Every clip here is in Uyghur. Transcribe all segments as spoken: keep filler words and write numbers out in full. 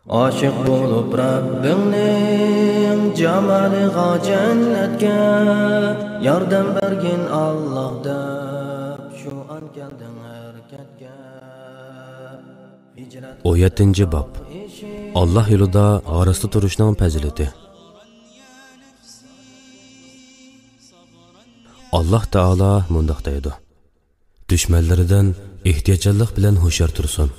ئاشىق بولۇپ رەببىڭنىڭ جامالىغا، جەننەتكە ياردەم بەرگىن ئاللاھ دەپ، شۇ ئان كەلدىڭ ھەرىكەتكە. ھىجرەت. ئون يەتتىنچى باب. ئاللاھ يولىدا ھاراستا تۇرۇشنىڭ پەزىلىتى. ئاللاھ تائالا مۇنداق دەيدۇ: دۈشمەنلىرىدىن ئېھتىياتچانلىق بىلەن ھوشيار تۇرسۇن.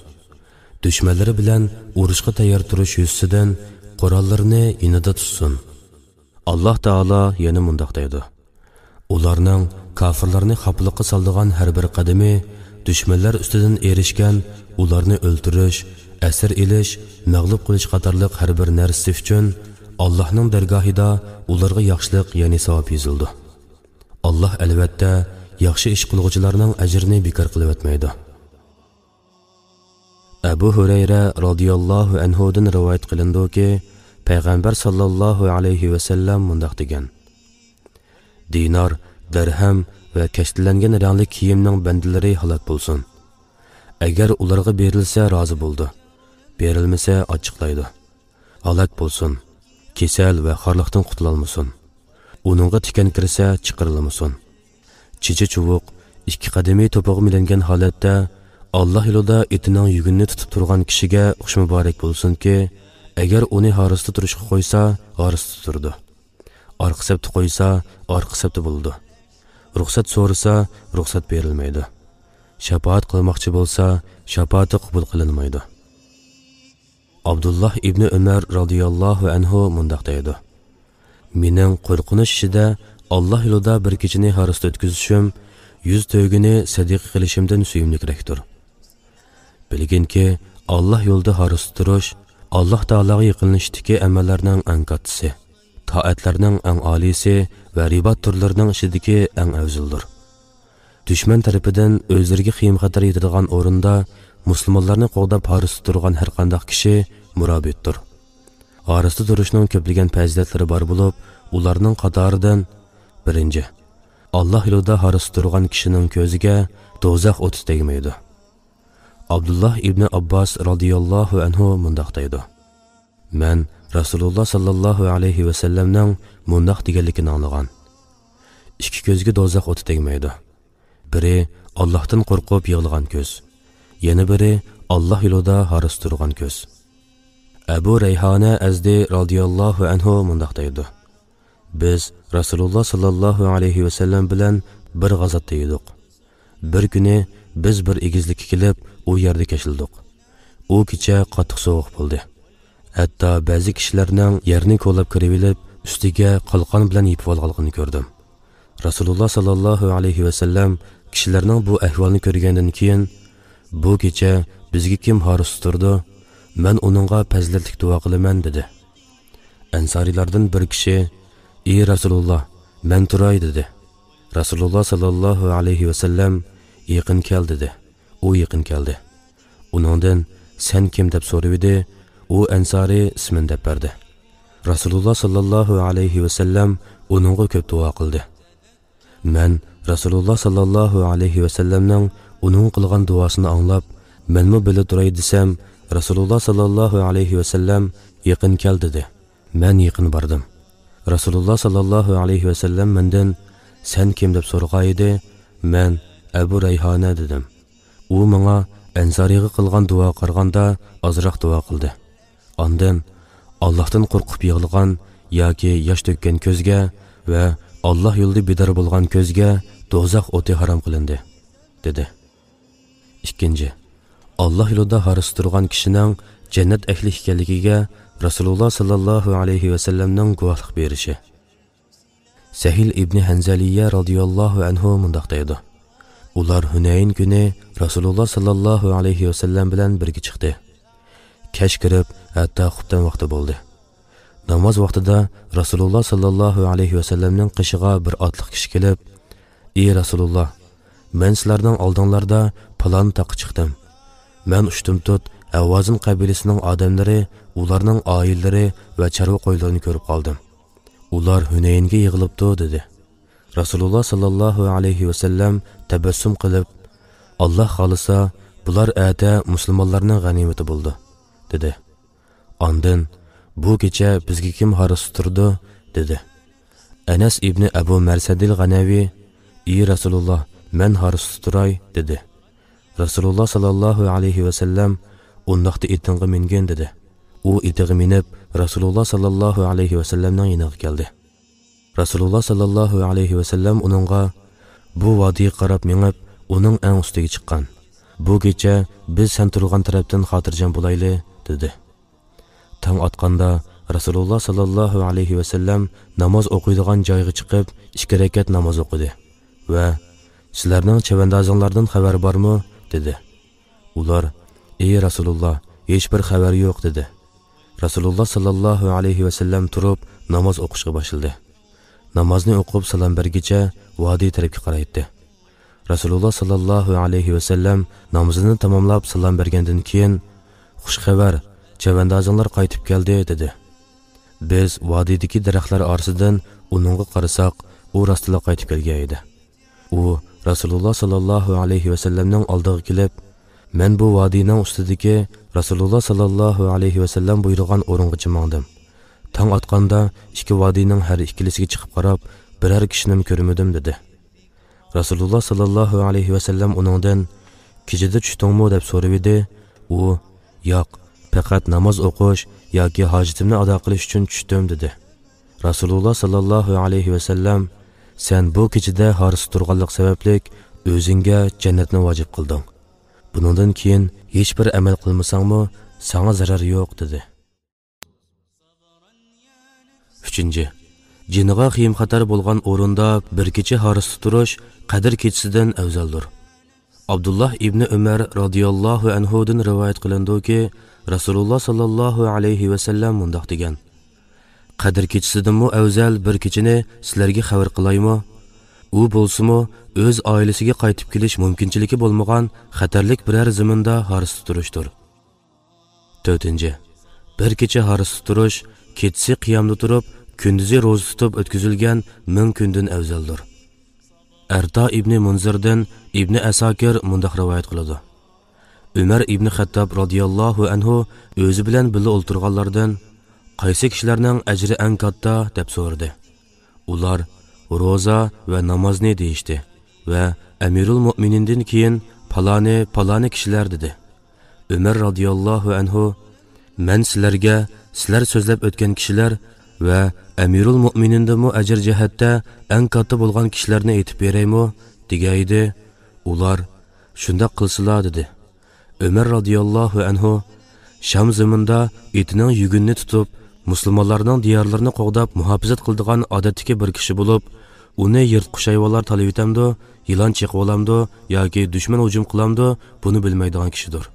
دۈشمەنلىرى بىلەن ئۇرۇشقا تەييار تۇرۇش يۈزىسىدىن قوراللىرىنى يېنىدا تۇتسۇن. ئاللاھ تائالا يەنە مۇنداق دەيدۇ: ئۇلارنىڭ، كاپىرلارنى خاپىلىققا سالىدىغان ھەر بىر قەدىمى دۈشمەنلەر ئۈستىدىن ئېرىشكەن، ئۇلارنى ئۆلتۈرۈش، ئەسىر ئېلىش، مەغلۇپ قىلىش قاتارلىق ھەر بىر نەرسىسى ئۈچۈن ئاللاھنىڭ دەرگاھىدا ئۇلارغا ياخشىلىق، يەنى ساۋاب يېزىلىدۇ. ئاللاھ، ئەلۋەتتە، ياخشى ئىش قىلغۇچىلارنىڭ ئەجرىنى بىكار قىلىۋەتمەيدۇ. ئەبۇ ھۇرەيرە رازىياللاھۇ ئەنھۇدىن رىۋايەت قىلىنىدۇكى، پەيغەمبەر ساللاللاھۇ ئەلەيھى ۋەسەللەم مۇنداق دېگەن: دىنار، دەرھەم ۋە كەشتىلەنگەن رەڭلىك كىيىمنىڭ بەندىلىرى ھالاك بولسۇن. ئەگەر ئۇلارغا بېرىلسە، رازى بولىدۇ، بېرىلمىسە، ئاچچىقلايدۇ. ھالاك بولسۇن، كېسەل ۋە خارلىقتىن قۇتۇلالمىسۇن. ئۇنىڭغا تىكەن كىرسە، چىقىرىلمىسۇن. چېچى چۇۋۇق، ئىككى قەدىمى توپىغا مىلەنگەن ھالەتتە، ئاللاھ يولىدا ئېتىنىڭ يۈگىنىنى تۇتۇپ تۇرغان كىشىگە خۇش مۇبارەك بولسۇنكى، ئەگەر ئۇنى ھاراستا تۇرۇشقا قويسا، ھاراستا تۇرىدۇ. ئارقا سەپتە قويسا، ئارقا سەپتە بولىدۇ. رۇخسەت سورىسا، رۇخسەت بېرىلمەيدۇ. شاپائەت قىلماقچى بولسا، شاپائىتى قوبۇل قىلىنمايدۇ. ئابدۇللاھ ئىبنى ئۆمەر رازىياللاھۇ ئەنھۇ مۇنداق دەيدۇ: مېنىڭ قورقۇنچ ئىچىدە ئاللاھ يولىدا بىر كېچىنى ھاراستا ئۆتكۈزۈشۈم يۈز تۆگىنى سەدىقە قىلىشىمدىن سۆيۈملۈكرەكتۇر. بىلگىنكى، ئاللاھ يولىدا ھاراستا تۇرۇش ئاللاھ تائالاغا يېقىنلىشىشتىكى ئەمەللەرنىڭ ئەڭ كاتتىسى، تائەتلەرنىڭ ئەڭ ئالىيسى ۋە رىبات تۈرلىرىنىڭ ئىچىدىكى ئەڭ ئەۋزىلدۇر. دۈشمەن تەرىپىدىن ئۆزلىرىگە خېيىم-خەتەر يېتىدىغان ئورۇندا مۇسۇلمانلارنى قوغداپ ھاراستا تۇرغان ھەرقانداق كىشى مۇرابىتتۇر. ھاراستا تۇرۇشنىڭ كۆپلىگەن پەزىلەتلىرى بار بولۇپ، ئۇلارنىڭ قاتارىدىن، بىرىنچى، ئاللاھ يولىدا ھاراستا تۇرغان كىشىنىڭ كۆزىگە دوزاخ ئوتى تەگمەيدۇ. ئابدۇللاھ ئىبنى ئابباس رازىياللاھۇ ئەنھۇ مۇنداق دەيدۇ: مەن رەسۇلۇللاھ ساللاللاھۇ ئەلەيھى ۋەسەللەمنىڭ مۇنداق دېگەنلىكىنى ئاڭلىغان: ئىككى كۆزگە دوزاخ ئوتى تەگمەيدۇ. بىرى ئاللاھتىن قورقۇپ يىغلىغان كۆز، يەنە بىرى ئاللاھ يولىدا ھاراستا تۇرغان كۆز. ئەبۇ رەيھانە ئەزدى رازىياللاھۇ ئەنھۇ مۇنداق دەيدۇ: بىز رەسۇلۇللاھ ساللاللاھۇ ئەلەيھى ۋەسەللەم بىلەن بىر غازاتتا ئىدۇق. بىر كۈنى بىز بىر ئېگىزلىككە كېلىپ، ئۇ يەردە كەچلىدۇق. ئۇ كېچە قاتتىق سوغۇق بولدى. ھەتتا بەزى كىشىلەرنىڭ يەرنى كولاپ كىرىۋېلىپ، ئۈستىگە قالقان بىلەن يېپىۋالغانلىقىنى كۆردۈم. رەسۇلۇللاھ ساللاللاھۇ ئەلەيھى ۋەسەللەم كىشىلەرنىڭ بۇ ئەھۋالىنى كۆرگەندىن كېيىن، بۇ كېچە بىزگە كىم ھاراستا تۇرىدۇ، مەن ئۇنىڭغا پەزىلەتلىك دۇئا قىلىمەن، دېدى. ئەنسارىيلاردىن بىر كىشى، ئى رەسۇلۇللاھ، مەن تۇراي، دېدى. رەسۇلۇللاھ ساللاللاھۇ ئەلەيھى ۋەسەللەم، يېقىن كەل، دېدى. ئۇ يېقىن كەلدى. ئۇنىڭدىن، سەن كىم؟ دەپ سورىۋىدى. ئۇ ئەنسارىي ئىسمىنى دەپ بەردى. رەسۇلۇللاھ ساللاللاھۇ ئەلەيھى ۋەسەللەم ئۇنىڭغا كۆپ دۇئا قىلدى. مەن رەسۇلۇللاھ ساللاللاھۇ ئەلەيھى ۋەسەللەمنىڭ ئۇنىڭغا قىلغان دۇئاسىنى ئاڭلاپ، مەنمۇ بىللە تۇراي دېسەم، رەسۇلۇللاھ ساللاللاھۇ ئەلەيھى ۋەسەللەم، يېقىن كەل، دېدى. مەن يېقىن باردىم. رەسۇلۇللاھ ساللاللاھۇ ئەلەيھى ۋەسەللەم مەندىن، سەن كىم؟ دەپ سورىغانىدى. مەن ئەبۇ رەيھانە، دېدىم. ئۇ ماڭا ئەنسارىيغا قىلغان دۇئاغا قارىغاندا ئازراق دۇئا قىلدى. ئاندىن، ئاللاھتىن قورقۇپ يىغلىغان ياكى ياش تۆككەن كۆزگە ۋە ئاللاھ يولىدا بىدار بولغان كۆزگە دوزاخ ئوتى ھارام قىلىندى، دېدى. ئىككىنچى، ئاللاھ يولىدا ھاراستا تۇرغان كىشىنىڭ جەننەت ئەھلى ئىكەنلىكىگە رەسۇلۇللاھ ساللاللاھۇ ئەلەيھى ۋەسەللەمنىڭ گۇۋاھلىق بېرىشى. سەھىل ئىبنى ھەنزەلىيە رازىياللاھۇ ئەنھۇ مۇنداق دەيدۇ: ئۇلار ھۈنەيىن كۈنى رەسۇلۇللاھ ساللاللاھۇ ئەلەيھى ۋەسەللەم بىلەن بىرگە چىقتى. كەچ كىرىپ، ھەتتا خۇپتەن ۋاقتى بولدى. ناماز ۋاقتىدا رەسۇلۇللاھ ساللاللاھۇ ئەلەيھى ۋەسەللەمنىڭ قېشىغا بىر ئاتلىق كىشى كېلىپ، ئى رەسۇلۇللاھ، مەن سىلەرنىڭ ئالدىڭلاردا پالان تاغقا چىقتىم. مەن ئۇشتۇمتۇت ھەۋازىن قەبىلىسىنىڭ ئادەملىرى، ئۇلارنىڭ ئائىلىلىرى ۋە چارۋا قويلىرىنى كۆرۈپ قالدىم. ئۇلار ھۈنەيىنگە يىغىلىپتۇ، دېدى. رەسۇلۇللاھ ساللاللاھۇ ئەلەيھى ۋەسەللەم تەبەسسۇم قىلىپ، ئاللاھ خالىسا، بۇلار ئەتە مۇسۇلمانلارنىڭ غەنىيمىتى بولىدۇ، دېدى. ئاندىن، «بۇ كېچە بىزگە كىم ھارس تۇتتۇرىدۇ؟» دېدى. ئەنەس ئىبنى ئەبۇ مەرسەدىل غەنەۋى، «ئى رەسۇلۇللا، مەن ھارس تۇتتۇراي» دېدى. رەسۇلۇللا ساللاللاھۇ ئەلەيھى ۋەسەللەم، «ئۇنداقتا ئېتىڭغا مىنگىن» دېدى. ئۇ ئېتىغا مىنىپ، رەسۇلۇللا ساللاللاھۇ ئەلەيھى ۋەسەللەمنىڭ يېنىغا كەلدى. رەسۇلۇللا ساللاللاھۇ ئەلەيھى ۋەسەللەم ئۇنىڭغا، «بۇ ۋادىگە قاراپ مېڭىپ، ئۇنىڭ ئەڭ ئۈستىگە چىققان. بۇ كېچە بىز سەن تۇرغان تەرەپتىن خاتىرجەم بولايلى» دېدى. تاڭ ئاتقاندا رەسۇلۇللا ساللاللاھۇ ئەلەيھى ۋەسەللەم ناماز ئوقۇيدىغان جايغا چىقىپ، ئىككى رەكەت ناماز ئوقۇدى ۋە، «سىلەرنىڭ چەۋەندازىڭلاردىن خەۋەر بارمۇ؟» دېدى. ئۇلار، «ئى رەسۇلۇللا، ھېچبىر خەۋەر يوق» دېدى. رەسۇلۇللا ساللاللاھۇ ئەلەيھى ۋەسەللەم تۇرۇپ ناماز ئوقۇشقا باشلىدى. نامازنى ئوقۇپ سالام بەرگىچە ۋادى تەرەپكە قارايتتى. رەسۇلۇللا ساللاللاھۇ ئەلەيھى ۋەسەللەم نامىزىنى تاماملاپ سالام بەرگەندىن كېيىن، «خۇش خەۋەر، چەۋەندازىڭلار قايتىپ كەلدى» دېدى. بىز ۋادىدىكى دەرەخلەر ئارىسىدىن ئۇنىڭغا قارىساق، ئۇ راستلا قايتىپ كەلگەن ئىدى. ئۇ رەسۇلۇللا ساللاللاھۇ ئەلەيھى ۋەسەللەمنىڭ ئالدىغا كېلىپ، «مەن بۇ ۋادىنىڭ ئۈستىدىكى رەسۇلۇللا ساللاللاھۇ ئەلەيھى ۋەسەللەم بۇيرۇغان ئورۇنغىچە ماڭدىم. تاڭ ئاتقاندا ئىككى ۋادىنىڭ ھەر ئىككىلىسىگە چىقىپ قاراپ، بىرەر كىشىنىمۇ كۆرمىدىم» دېدى. رەسۇلۇللا ساللاللاھۇ ئەلەيھى ۋەسەللەم ئۇنىڭدىن، «كېچىدە چۈشتۈڭمۇ؟» دەپ سورىۋىدى. ئۇ، «ياق، پەقەت ناماز ئوقۇش ياكى ھاجىتىمنى ئادا قىلىش ئۈچۈن چۈشتۈم» دېدى. رەسۇلۇللا ساللاللاھۇ ئەلەيھى ۋەسەللەم، «سەن بۇ كېچىدە ھارس تۇرغانلىق سەۋەبلىك ئۆزۈڭگە جەننەتنى ۋاجىپ قىلدىڭ. بۇنىڭدىن كېيىن ھېچبىر ئەمەل قىلمىساڭمۇ ساڭا زەرەر يوق» دېدى. ئۈچىنچى، جېنىغا خېيىم-خەتەر بولغان ئورۇندا بىر كېچە ھارس تۇرۇش قەدىر كېچىسىدىن ئەۋزەلدۇر. ئابدۇللاھ ئىبنى ئۆمەر رازىياللاھۇ ئەنھۇدىن رىۋايەت قىلىنىدۇكى، رەسۇلۇللا ساللاللاھۇ ئەلەيھى ۋەسەللەم مۇنداق دېگەن: «قەدىر كېچىسىدىنمۇ ئەۋزەل بىر كېچىنى سىلەرگە خەۋەر قىلايمۇ؟ ئۇ بولسىمۇ ئۆز ئائىلىسىگە قايتىپ كېلىش مۇمكىنچىلىكى بولمىغان خەتەرلىك بىرەر زېمىندا ھارس تۇرۇشتۇر.» تۆتىنچى، بىر كېچە ھارس تۇرۇش، كېچىسى قىيامدا تۇرۇپ، كۈندۈزى روزا تۇتۇپ ئۆتكۈزۈلگەن مىڭ كۈندىن ئەۋزەلدۇر. ئەرتا ئىبنى مۇنزىردىن ئىبنى ئەساكىر مۇنداق رىۋايەت قىلىدۇ: ئۆمەر ئىبنى خەتتاب رازىياللاھۇ ئەنھۇ ئۆزى بىلەن بىللە ئولتۇرغانلاردىن، «قايسى كىشىلەرنىڭ ئەجرى ئەڭ كاتتا؟» دەپ سورىدى. ئۇلار، «روزا ۋە نامازنى» دېيىشتى ۋە ئەمىرۇل مۆمىنىندىن كېيىن پالانى، پالانى كىشىلەر دېدى. ئۆمەر رازىياللاھۇ ئەنھۇ، «مەن سىلەرگە سىلەر سۆزلەپ ئۆتكەن كىشىلەر ۋە ئەمىرۇل مۆمىنىندىنمۇ ئەجىر جەھەتتە ئەڭ كاتتا بولغان كىشىلەرنى ئېيتىپ بېرەيمۇ؟» دېگەيدى. ئۇلار، «شۇنداق قىلسىلا» دېدى. ئۆمەر رازىياللاھۇ ئەنھۇ، «شام زېمىندا ئېتىنىڭ يۈگۈنىنى تۇتۇپ، مۇسۇلمانلارنىڭ دىيارلىرىنى قوغداپ مۇھاپىزەت قىلىدىغان ئادەتتىكى بىر كىشى بولۇپ، ئۇنى يىرتقۇچ ھايۋانلار تالىۋېتەمدۇ، يىلان چېقىۋالامدۇ ياكى دۈشمەن ھۇجۇم قىلامدۇ، بۇنى بىلمەيدىغان كىشىدۇر.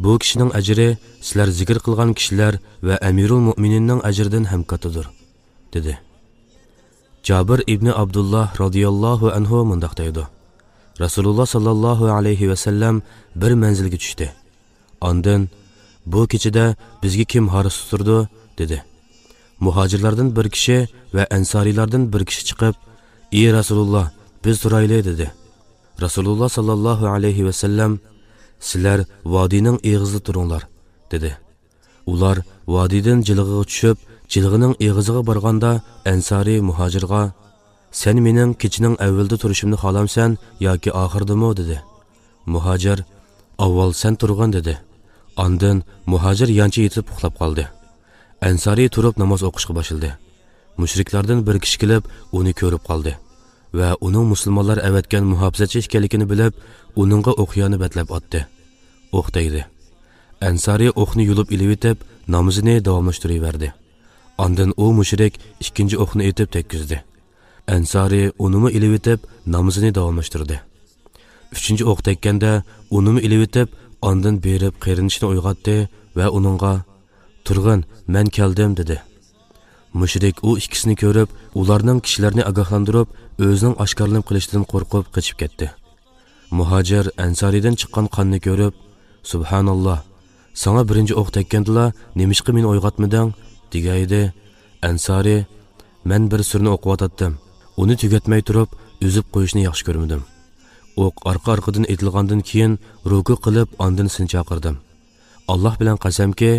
بۇ كىشىنىڭ ئەجرى سىلەر زىكىر قىلغان كىشىلەر ۋە ئەمىرۇل مۆمىنىننىڭ ئەجرىدىن ھەم كاتتىدۇر» دېدى. جابىر ئىبنى ئابدۇللا رازىياللاھۇ ئەنھۇ مۇنداق دەيدۇ: رەسۇلۇللا ساللاللاھۇ ئەلەيھى ۋەسەللەم بىر مەنزىلگە چۈشتى. ئاندىن، «بۇ كېچىدە بىزگە كىم ھارس تۇتتۇرىدۇ؟» دېدى. مۇھاجىرلاردىن بىر كىشى ۋە ئەنسارىيلاردىن بىر كىشى چىقىپ، «ئى رەسۇلۇللا، بىز تۇرايلى» دېدى. رەسۇلۇللا ساللاللاھۇ ئەلەيھى ۋەسەللەم، «سىلەر ۋادىنىڭ ئېغىزىدا تۇرۇڭلار» دېدى. ئۇلار ۋادىدىن جىلغىغا چۈشۈپ، جىلغىنىڭ ئېغىزىغا بارغاندا، ئەنسارىي مۇھاجىرغا، «سەن مېنىڭ كېچىنىڭ ئەۋۋىلىدە تۇرۇشۇمنى خالامسەن ياكى ئاخىرىدىمۇ؟» دېدى. مۇھاجىر، «ئاۋۋال سەن تۇرغىن» دېدى. ئاندىن مۇھاجىر يانچە يېتىپ ئۇخلاپ قالدى. ئەنسارىي تۇرۇپ ناماز ئوقۇشقا باشلىدى. مۇشرىكلاردىن بىر كىشى كېلىپ ئۇنى كۆرۈپ قالدى ۋە ئۇنىڭ مۇسۇلمانلار ئەۋەتكەن مۇھاپىزەتچى ئىكەنلىكىنى بىلىپ، ئۇنىڭغا ئوقيانى بەتلەپ ئاتتى. ئوق تەگدى. ئەنسارىي ئوقنى يۇلۇپ ئېلىۋېتىپ، نامىزىنى داۋاملاشتۇرۇۋەردى. ئاندىن ئۇ مۇشرىك ئىككىنچى ئوقنى ئېتىپ تەگكۈزدى. ئەنسارىي ئۇنىمۇ ئېلىۋېتىپ، نامىزىنى داۋاملاشتۇردى. ئۈچىنچى ئوق تەگكەندە، ئۇنىمۇ ئېلىۋېتىپ، ئاندىن بېرىپ قېرىندىشىنى ئويغاتتى ۋە ئۇنىڭغا، «تۇرغىن، مەن كەلدىم» دېدى. مۇشرىك ئۇ ئىككىسىنى كۆرۈپ، ئۇلارنىڭ كىشىلەرنى ئاگاھلاندۇرۇپ، ئۆزىنىڭ ئاشكارىلىنىپ قېلىشىدىن قورقۇپ قېچىپ كەتتى. مۇھاجىر ئەنسارىيدىن چىققان قاننى كۆرۈپ، «سۇبھاناللا، ساڭا بىرىنچى ئوق تەگكەندىلا نېمىشقا مېنى ئويغاتمىدىڭ؟» دېگەيدى. ئەنسارىي، «مەن بىر سۈرىنى ئوقۇۋاتاتتىم. ئۇنى تۈگەتمەي تۇرۇپ، ئۈزۈپ قويۇشنى ياخشى كۆرمىدىم. ئوق ئارقا-ئارقىدىن ئېتىلغاندىن كېيىن، رۇكۇ قىلىپ، ئاندىن سېنى چاقىردىم. ئاللا بىلەن قەسەمكى،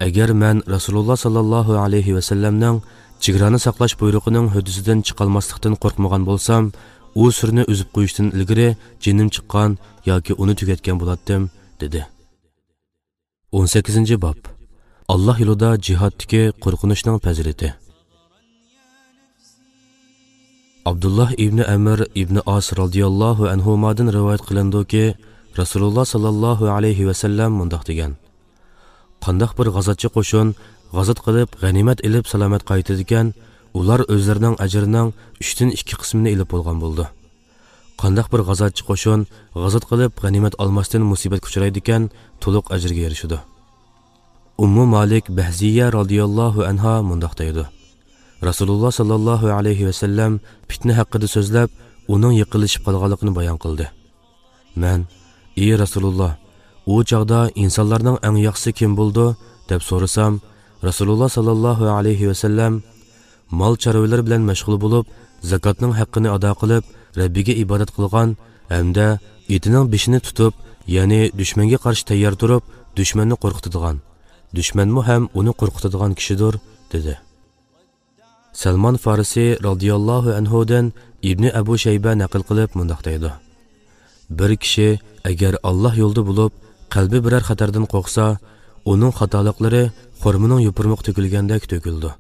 ئەگەر مەن رەسۇلۇللا ساللاللاھۇ ئەلەيھى ۋەسەللەمنىڭ چېگرانى ساقلاش بۇيرۇقىنىڭ ھۆددىسىدىن چىقالماسلىقتىن قورقمىغان بولسام، ئۇ سۈرىنى ئۈزۈپ قويۇشتىن ئىلگىرى جېنىم چىققان ياكى ئۇنى تۈگەتكەن بولاتتىم، دېدى. ئون سەككىزىنچى باب. ئاللاھ يولىدا جىھادتىكى قورقۇنچنىڭ پەزىلىتى. ئابدۇللاھ ئىبنى ئەمر ئىبنى ئاس رازىياللاھۇ ئەنھۇمادىن رىۋايەت قىلىنىدۇكى، رەسۇلۇللا ساللاللاھۇ ئەلەيھى ۋەسەللەم مۇنداق دېگەن: قانداق بىر غازاتچى قوشۇن غازات قىلىپ غەنىيمەت ئېلىپ سالامەت قايتىدىكەن، ئۇلار ئۆزلىرىنىڭ ئەجرىنىڭ ئۈچتىن ئىككى قىسمىنى ئېلىپ بولغان بولىدۇ. قانداق بىر غازاتچى قوشۇن غازات قىلىپ غەنىيمەت ئالماستىن مۇسىبەتكە ئۇچرايدىكەن، تولۇق ئەجىرگە ئېرىشىدۇ. ئۇممۇ مالىك بەھزىيە رازىياللاھۇ ئەنھا مۇنداق دەيدۇ: رەسۇلۇللا ساللاللاھۇ ئەلەيھى ۋەسەللەم پىتنە ھەققىدە سۆزلەپ، ئۇنىڭ يېقىنلىشىپ قالغانلىقىنى بايان قىلدى. مەن: ئى رەسۇلۇللا، ئۇ چاغدا ئىنسانلارنىڭ ئەڭ ياخشىسى كىم بولىدۇ؟ دەپ سورىسام، رەسۇلۇللا ساللاللاھۇ ئەلەيھى ۋەسەللەم: مال چارۋىلىرى بىلەن مەشغۇل بولۇپ، زاكاتنىڭ ھەققىنى ئادا قىلىپ، رەببىگە ئىبادەت قىلغان ھەمدە ئېتىنىڭ بېشىنى تۇتۇپ، يەنى دۈشمەنگە قارشى تەييار تۇرۇپ، دۈشمەننى قورقۇتىدىغان، دۈشمەنمۇ ھەم ئۇنى قورقۇتىدىغان كىشىدۇر، دېدى. سەلمان فارسى رازىياللاھۇ ئەنھۇدىن ئىبنى ئەبۇ شەيبە نەقىل قىلىپ مۇنداق دەيدۇ: بىر كىشى ئەگەر ئاللاھ يولىدا بولۇپ، قەلبى بىرەر خەتەردىن قورقسا، ئۇنىڭ خاتالىقلىرى خورمىنىڭ يوپۇرمىقى تۆكۈلگەندەك تۆكۈلىدۇ.